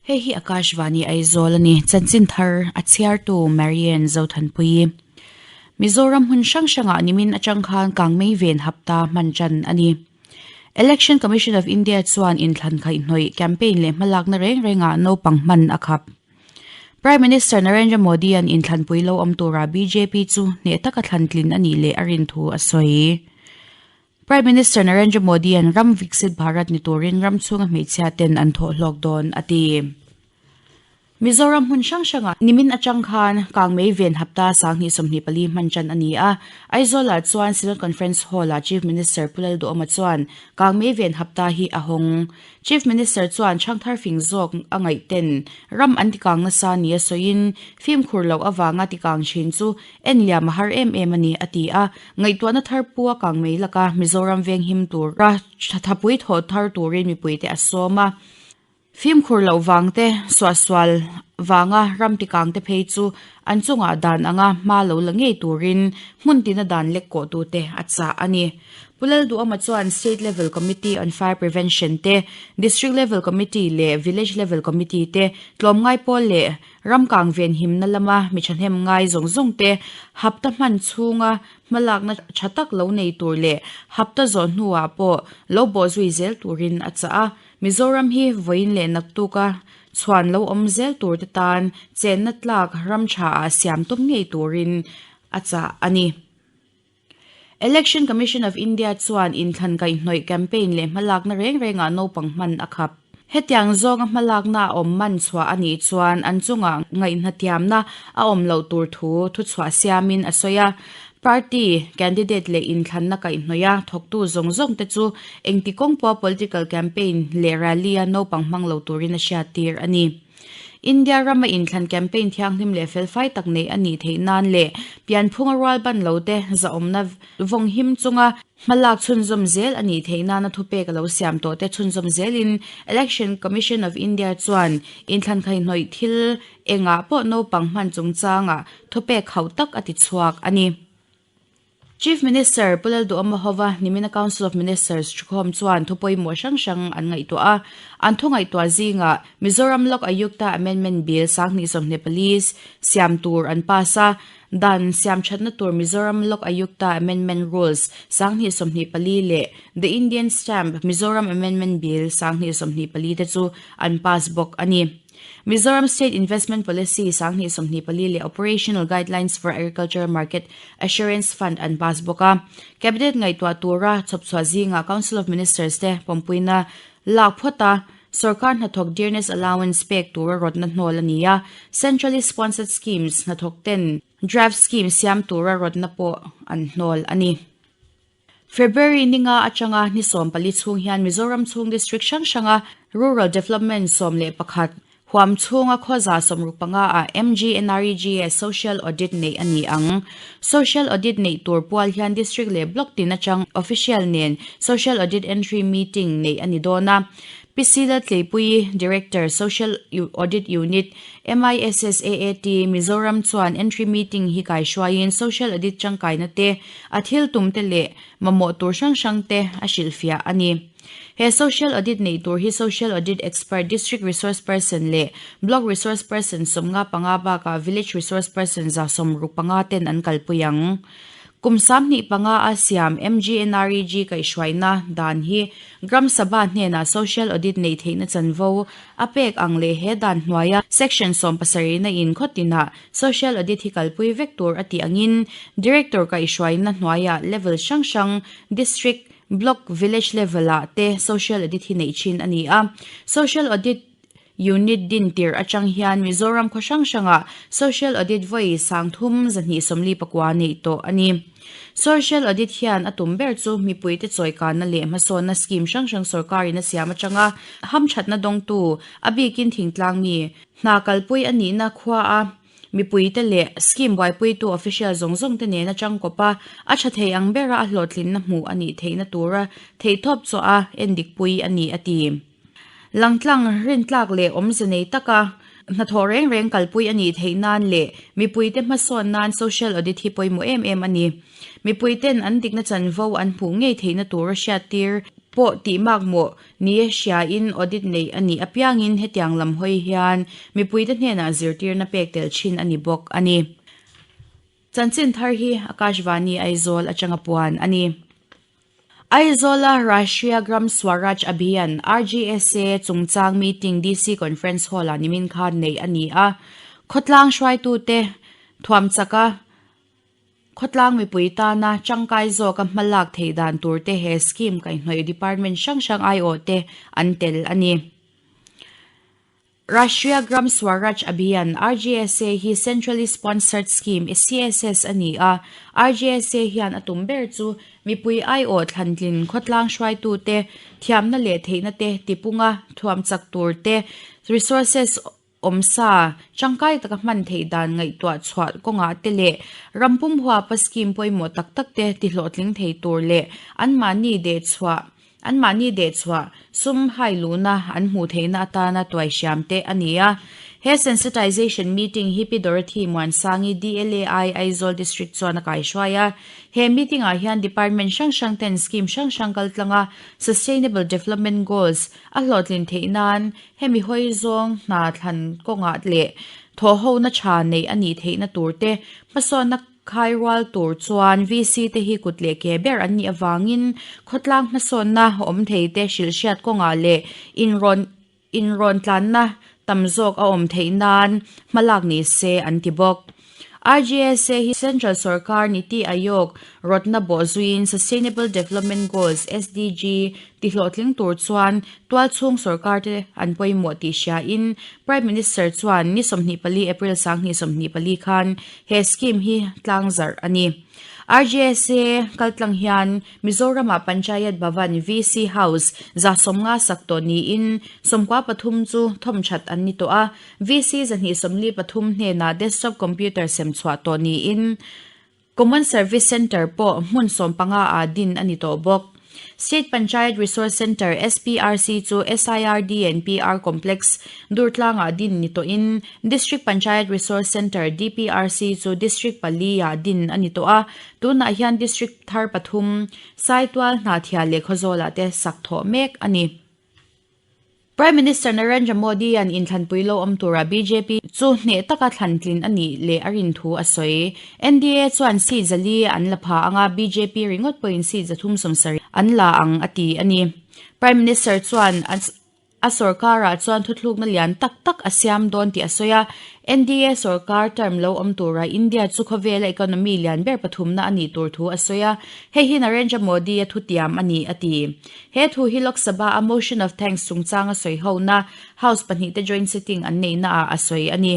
Hei hi Akashvani Aizawl a ni. Chanchin thar a chhiartu Marianne Zothanpuii. Mizoram hmun hrang hrangah nimin atang khan kangmei ven hapta hman tan a ni. Election Commission of India chuan inthlan khaihhnawih campaign leh hmalakna reng rengah naupang hman a khap. Prime Minister Narendra Modi-a'n inthlanpui lo awm tura bjp chu hneh taka thlantlin a nih leh a rin thu a sawi. Prime Minister Narendra Modi-a'n ram Viksit Bharat ni turin ram chhunga hmeichhia ten an thawh hlawk dawn a ti. Mizoram hmun hrang hrangah nimin atang khan Kangmei ven hapta 2024 hman tan a ni a. Aizawlah chuan Synod Conference Hall-ah Chief Minister Pu Lalduhawma chuan Kangmei ven hapta hi a hawng. Chief Minister chuan chhangthar fing zawk a ngaih ten ram an tikang nasa nia sawiin fimkhur loh avanga tikang thin chu en liam a har em em a ni, a ti a. Ngaihtuahna thar pu a kang mai laka Mizoram veng him tura thapui thawh thar turin mipuite a sawm a. Fimkhur loh vang te, suahsual vanga ram tikang te phei chu an chungah dan anga hma lo la ngei turin hmun tina dan lek kawh tute a chah a ni. Pu Lalduhawma chuan State Level Committee on Fire Prevention te, District Level Committee leh Village Level Committee te tlawmngai pawl leh Ramkang venhimna lama mi thahnem ngai zawng zawng te hapta hman chhunga hmalakna tha tak lo nei tur leh hapta zawh hnuah pawh lo bawh zui zel turin a chah a. Mizoram hi vawiin leh naktuka chhuan lo awm zel tur te tan chenna tlak ram tha ah siam tum ngei turin a chah a ni. Election Commission of India chuan inthlan kaihhnawih campaign leh hmalakna reng rengah naupang hman a khap. Hetiang zawnga hmalakna a awm man chhuah a nih chuan an chungah ngaihnathiamna a awm loh tur thu thuchhuah siamin a sawi a. Party candidate leh inthlanna kaihhnawih a thawktu zawng zawng te chu engti kawng pawha political campaign leh rally-a naupang hmang lo turin a hriattir a ni. India rama inthlan campaign thianghlim leh felfai tak neih a nih theih nan leh pianphunga rual ban lo te zahawmna vawng him chunga hmalak chhunzawm zel a nih theih nana thupek a lo siam tawh te chhunzawm zelin Election Commission of India chuan inthlan khaihhnawih thil engah pawh naupang hman chungchangah thupek hauh tak a ti chhuak a ni. Chief Minister Pu Lalduhawma hova nimina Council of Ministers thukhawm chuan thu pawimawh hrang hrang an ngaihtuah a. An thu ngaihtuah zingah Mizoram Lok Ayukta Amendment Bill 2024 siam tur an pass a, dan siam thatna tur Mizoram Lok Ayukta Amendment Rules 2024 leh The Indian Stamp Mizoram Amendment Bill 2024 te chu an pass bawk a ni. Mizoram State Investment Policy 2024 leh Operational Guidelines for Agricultural Market Assurance Fund an pass bawk a. Cabinet ngaihtuah tura chhawpchhuah zingah Council of Ministers te pawmpuina lak phawt a, sorkar hnathawk dearness allowance pek tura rawtna hnawl a ni a, Centrally Sponsored Schemes hnathawk ten draft scheme siam tura rawtna pawh an hnawl a ni. February ninga atanga ni 14 chhung hian Mizoram chhung district hrang hranga Rural Development 11 huam chhunga khawza 65 ah MGNREGA Social Audit neih a ni ang. Social Audit neih tur pual hian District leh Block tin atang Official nen Social Audit Entry Meeting neih a ni dawn a. Pi Sila Tleipuii, Director, Social Audit Unit, MISSAAT, Mizoram chuan entry meeting hi kaihruaiin Social Audit tangkaina te, a thil tum te leh mamawh tur hrang hrang te a hrilhfiah a ni. He Social Audit neih tur hi Social Audit Expert, District Resource Person leh Block Resource Person 55 bakah Village Resource Person 65 ten an kalpui ang. Kum 25 a siam MGNREG kaihhruaina dan hi Gram Sabha hnenah Social Audit neih theihna chanvo a pek ang leh he dan hnuaia Section 70 na in khaw tinah Social Audit hi kalpui vek tur a tih angin Director kaihhruaina hnuaiah level hrang hrang District, Block, Village level ah te Social Audit hi neih thin a ni a. Social Audit Unit din tirh atang hian Mizoram khaw hrang hrangah Social Audit vawi 3249 neih tawh a ni. Social Audit hian a tum ber chu mipuite chawikanna leh hmasawnna scheme hrang hrang sorkarin a siam atanga hamthatna dawngtu, a bikin thingtlang mi, hna kalpui a nihna khua a mipuite leh scheme buaipuitu official zawng zawng te nena tangkawp a, a tha thei ang bera a hlawhtlinna hmuh a nih theihna tura theihtawp chawh a endikpui a ni, a ti. Langtlang, rintlak leh awmze nei taka hnathawh reng reng kalpui a nih theih nan leh mipuite hmasawn nan social audit hi pawimawh em em a ni. Mipuiten an dikna chanvo an hmuh ngei theihna tura hriattir. Pawh tih makmawh nia hriain audit neih a nih apiangin hetiang lam hawi hian mipuite hnenah zirtirna pek tel thin a ni bawk a ni. Chanchin thar hi Akashvani Aizawl atanga puan a ni. Aizawla Rashtriya Gram Swaraj Abhiyan, RGSA, chungchang meeting DC Conference Hall-ah nimin khan neih a ni a. Khawtlang hruaitute thuam chaka Khawtlang mipui tana tangkai zawka hma lak theih dan tur te he scheme kaihhnawih department hrang hrang aiawh te an tel a ni. Rashtriya Gram Swaraj Abhiyan, RGSA, hi Centrally Sponsored Scheme, CSS, a ni a. RGSA hian a tum ber chu mipui aiawh thlantlin khawtlang hruaitute thiamna leh theihna te tipunga thuam chak tur te, resources awmsa tangkai taka hman theih dan ngaihtuah chhuah kawngah te leh ram pum huapa scheme pawimawh tak tak te tihlawhtling thei tur leh anmahni dehchhuah anmahni dehchhuah sum hai luhna an hmuh theihna atana tuaihriam te a ni a. He sensitization meeting hi Pi Dorothy Muansangi DLAI Aizawl District chuan a kaihruai a. He meeting ah hian department hrang hrang ten scheme hrang hrang kaltlanga Sustainable Development Goals a hlawhtlin theih nan Hemi hawi zawng hna thlan kawngah leh thawhhona tha neih a nih theihna tur te, hmasawnna khai rual tur chuan VC te hi kut leh ke ber an nih avangin khawtlang hmasawnna awm thei te hrilhhriat kawngah leh inrawn inrawn tlanna tam zawk a awm theih nan hmalak ni se an ti bawk. RGSA hi Central Sorkar Niti Aayog rawtna bawh zuiin Sustainable Development Goals, SDG, tihlawhtling tur chuan tualchhung sorkar te an pawimawh tih hriain Prime Minister chuan ni 24 April 2024 khan he scheme hi tlangzarh a ni. RGSA kaltlang hian Mizoramah Panchayat Bhavan, VC House, 150 sak tawh niin 13 chu thawmthat an ni tawh a, VC 243 hnenah desktop computer sem chhuah tawh niin Common Service Centre pawh hmun 15 ah din a ni tawh bawk. State Panchayat Resource Centre, SPRC, chu SIRD and PR Complex, Durtlangah din ni tawhin District Panchayat Resource Centre, DPRC, chu District pali ah din a ni tawh a, tunah hian District thar pathum, Saitual, Hnahthial leh Khawzawlah te sak thawh mek a ni. Prime Minister Narendra Modi-a'n inthlanpui lo awm tura bjp chu hneh taka thlantlin a nih leh a rin thu a sawi. NDA chuan seat 4 an la pha ang a, bjp ringawt pawhin seat 370 an la ang a ti a ni. Prime Minister chuan a sorkarah chuan thuthlukna lian tak tak a siam dawn tih a sawi a, NDA sorkar term lo awm tura India chu khawvela economy lian ber pathumna a nih tur thu a sawi a, hei hi Narendra Modi-a thutiam a ni a ti. He thu hi Lok Sabha a Motion of Thanks chungchang a sawi hona House pahnihte joint sitting an neihna ah a sawi a ni.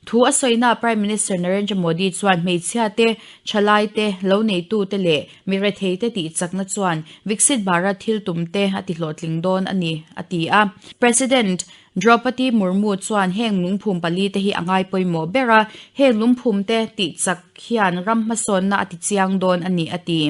Thu a sawina Prime Minister Narendra Modi chuan hmeichhia te, thalai te, lo neitu te leh mi rethei te tih chakna chuan Viksit Bharat thil tum te a ti hlawhtling dawn a ni, a ti a. President Draupadi Murmu chuan heng lungphum pali te hi a ngai pawimawh ber a, heng lungphum te tih chak hian ram hmasawnna a ti chiang dawn a ni, a ti.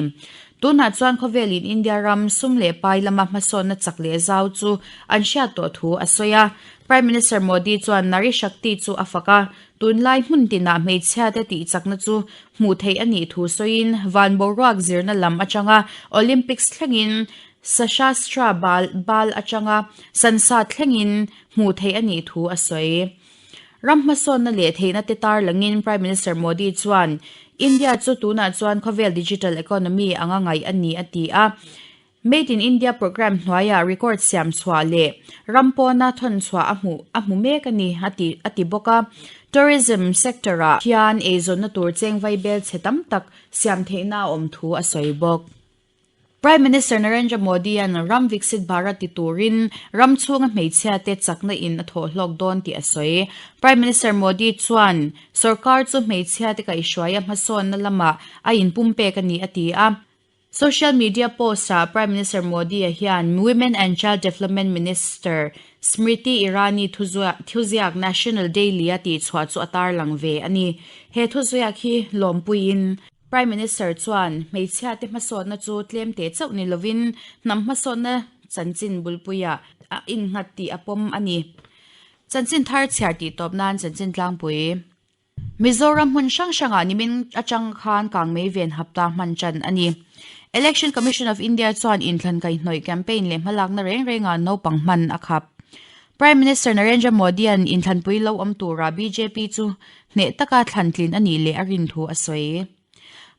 Tunah chuan khawvelin India ram sum leh pai lama hmasawnna chak leh zau chu an hriat tawh thu a sawi a. Prime Minister Modi chuan Nari Shakti chu a fak a, tunlai hmun tinah hmeichhiate tih chakna chu hmuh theih a nih thu sawiin van boruak zirna lam atanga Olympics thlengin Sashastra Bal atanga Sansad thlengin hmuh theih a nih thu a sawi. Ram hmasawnna leh theihna te tar langin Prime Minister Modi chuan India chu tunah chuan khawvel digital economy anga ngaih a ni a ti a. Made in India programme hnuaiah record siam chhuah leh ram pawna thawn chhuah a hmuh a hmu mek a ni a ti a ti bawk a. Tourism sector-ah hian eizawnna tur cheng vaibel chhe tam tak siam theihna a awm thu a sawi bawk. Prime Minister Narendra Modi-a'n ram Viksit Bharat ti turin ram chhunga hmeichhiate chakna in a thawh hlawk dawn tih a sawi. Prime Minister Modi chuan sorkar chu hmeichhiate kaihhruaia hmasawnna lamah a inpumpek a ni a ti a. Social media post-ah Prime Minister Modi-a hian Women and Child Development Minister Smriti Irani thuziak National Daily-a tihchhuah chu a tarlang ve a ni. He thuziak hi lawmpuiin Prime Minister chuan hmeichhiate hmasawnna chu tlem teh chauh ni lovin hnam hmasawnna chanchin bulpuiah a innghat tih a pawm a ni. Chanchin thar chhiar tih tawp nan chanchin tlangpui. Mizoram hmun hrang hrangah nimin atang khan kangmei ven hapta hman tan a ni. Election Commission of India chuan inthlan kaihhnawih campaign leh hmalakna reng rengah naupang hman a khap. Prime Minister Narendra Modi-a'n inthlanpui lo awm tura bjp chu hneh taka thlantlin a nih leh a rin thu a sawi.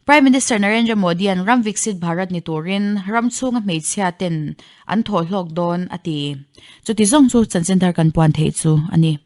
Prime Minister Narendra Modi-a'n ram Viksit Bharat ni turin ram chhunga hmeichhia ten an thawh hlawk dawn a ti. Chuti zawng chu chanchin thar kan puan theih chu a ni.